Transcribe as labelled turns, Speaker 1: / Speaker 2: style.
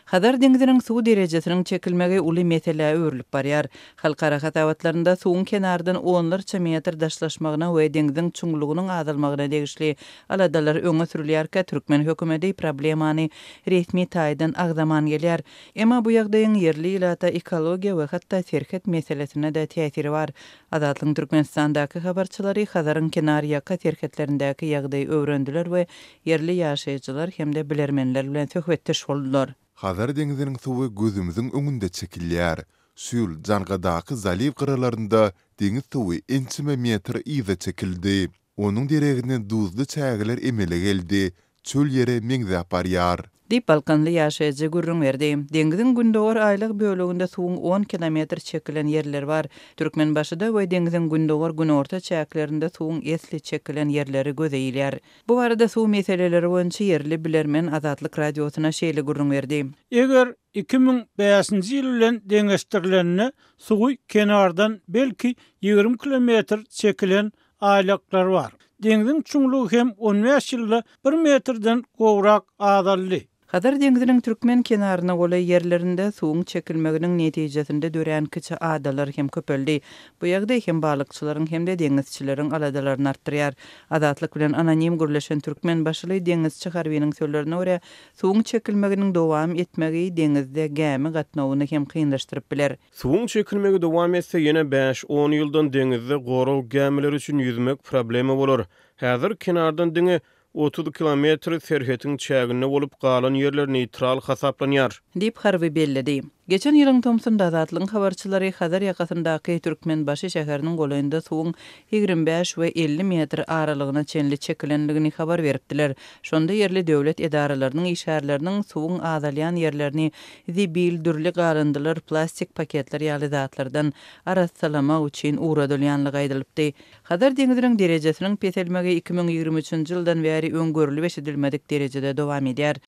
Speaker 1: Hazar deňziniň suw derejesiniň çekilmegi uly meselä öwrülip barýar. Halkara hasabatlarynda suwuň kenardan onlarça metr daşlaşmagyna we deňziň çuňlugynyň azalmagyna degişli aladalar öňe sürülýärkä, türkmen hökümeti problemany resmi taýdan agzaman gelýär. Emma bu ýagdaýyň ýerli ilata, ekologiýa we hatda serhet meselesine-de täsiri bar. Azatlygyň Türkmenistandaky habarçylary Hazaryň kenarýaka serhetlerindäki ýagdaýy öwrendiler we ýerli ýaşaýjylar hem-de bilermenler bilen söhbetdeş boldular.
Speaker 2: Hazar deňziniň suwy gözümiziň öňünde çekilýär. Şu ýyl Jangadaky zaliw gyralarynda deňiz suwy ençeme metr yza çekildi. Onuň deregine duzly çägeler emele geldi, çöl ýere meňzäp barýar.
Speaker 1: Diýip, balkanly ýaşaýjy gürrüň berdi. Deňziň gündogar aýlag böleginde suwuň on kilometr çekilen ýerleri bar. Türkmenbaşyda we deňziň gündogar-günorta çäklerinde suwuň esli çekilen ýerleri göze ilýär. Bu barada suw meseleleri boýunça ýerli bilermen Azatlyk Radiosyna şeýle gürrüň berdi.
Speaker 3: Eger 2005-nji ýyl bilen deňeşdirilende suwy kenardan belki 20 kilometr çekilen aýlaklar bar. Deňziň çuňlugy hem on bäş ýylda bir metrden gowrak azaldy.
Speaker 1: Hazar deňziniň türkmen kenaryna golaý ýerlerinde suwuň çekilmeginiň netijesinde dörän kiçi adalar hem köpeldi. Bu ýagdaý hem balykçylaryň hem-de deňizçileriň aladalaryny artdyrýar. Azatlyk bilen anonim gürleşen türkmenbaşyly deňizçi harbynyň sözlerine görä, suwuň çekilmeginiň dowam etmegi deňizde gämi gatnawyny hem kynlaşdyryp biler.
Speaker 4: Suwuň çekilmegi dowam etse, ýene bäş-on ýyldan deňizde gorag gämileri üçin ýüzmek problema bolar. Häzir kenardan diňe 30 kilometr serhetiň çäginde bolup, galan ýerler neýtral hasaplanýar.
Speaker 1: Diýip, harby belledi. Geçen ýylyň tomsunda Azatlygyň habarçylary Hazar ýakasyndaky Türkmenbaşy şäheriniň golaýynda suwuň 25 we 50 metr aralygyna çenli çekilendigini habar beripdiler. Şonda ýerli döwlet edaralarynyň işgärleriniň suwuň azalýan ýerlerini zibil, dürli galyndylar, plastik paketler ýaly zatlardan arassalamak üçin ugradylýanlygy aýdylypdy. Hazar deňziniň derejesiniň peselmegi 2023-nji ýyldan bäri öň görlüp-eşidilmedik derejede dowam edýär.